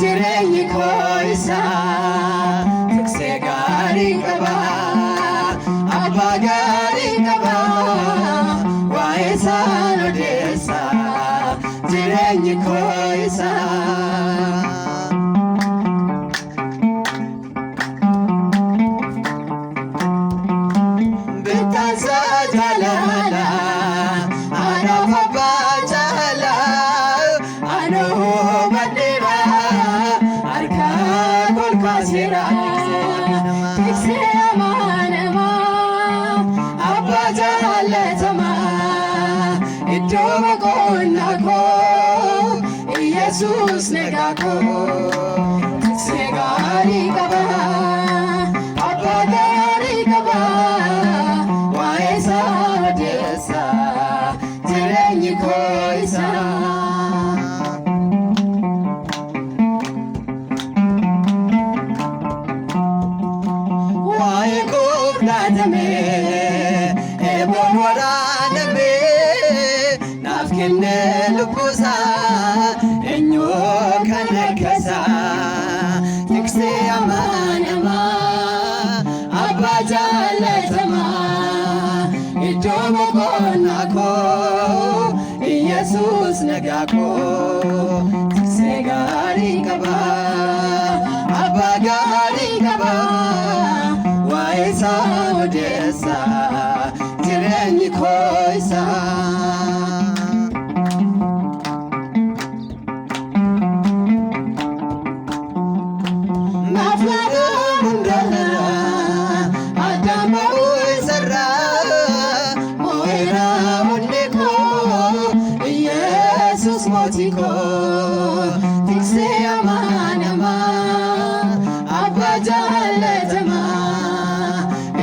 Jireenyi koo isa. Tiksee gaarii qaba, abbaa gaarii qaba, waa'ee isaan odeessa, jireenyi koo isa. Bittaansaa jaalala, anaaf abbaa jaala, anoo badheera, harka kol kaaseera. Tiksee amanamaa, abbaa jaalatamaa, iddoo boqonnaa koo, Iyesuus nagaa koo. Tiksee gaarii qaba, abbaa gaarii qaba, waa'ee isaa odeessa, jireenyi koo isa. Waa'ee koof laatame, eeboon waraaname, naaf kenne lubbuusaa, eenyu kan harkasaa. Tiksee amanamaa, abbaa jaalatamaa, iddoo boqonnaa koo, Iyesuus nagaa koo. Tiksee gaarii qaba, abbaa gaarii qaba, waa'ee isaa odeessa, jireenyi koo isa. Naaf yaadaan hundarra, addaan ba'uu isarra, moo'eera onnee koo, Iyesuus mootii koo. Tiksee amanamaa, abbaa jaalatamaa,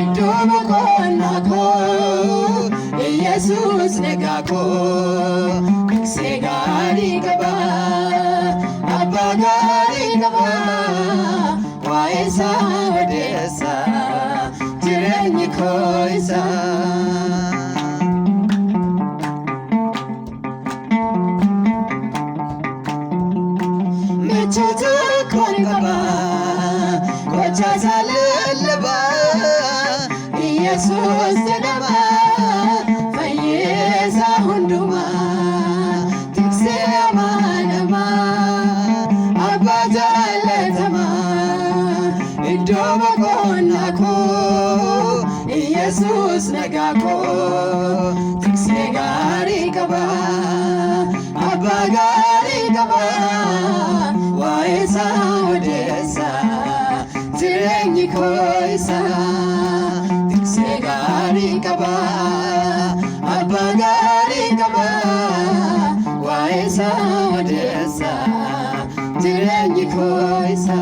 iddoo boqonnaa koo, Iyesuus nagaa koo. Tiksee gaarii qaba, abbaa gaarii qaba, waa'ee isaa odeessa, jireenyi koo isa. Michuu tokkoon qaba, gocha isaa lallaba, Iyesuus jedhama, fayyisaa hundumaa. Tiksee amanamaa, abbaa jaalatamaa, iddoo boqonnaa koo, Iyesuus nagaa koo. Tiksee gaarii qaba, abbaa gaarii qaba, waa'ee isaa odeessa, jireenyi koo isa. Tiksee gaarii qaba, abbaa gaarii qaba, waa'ee isaa odeessa, jireenyi koo isa.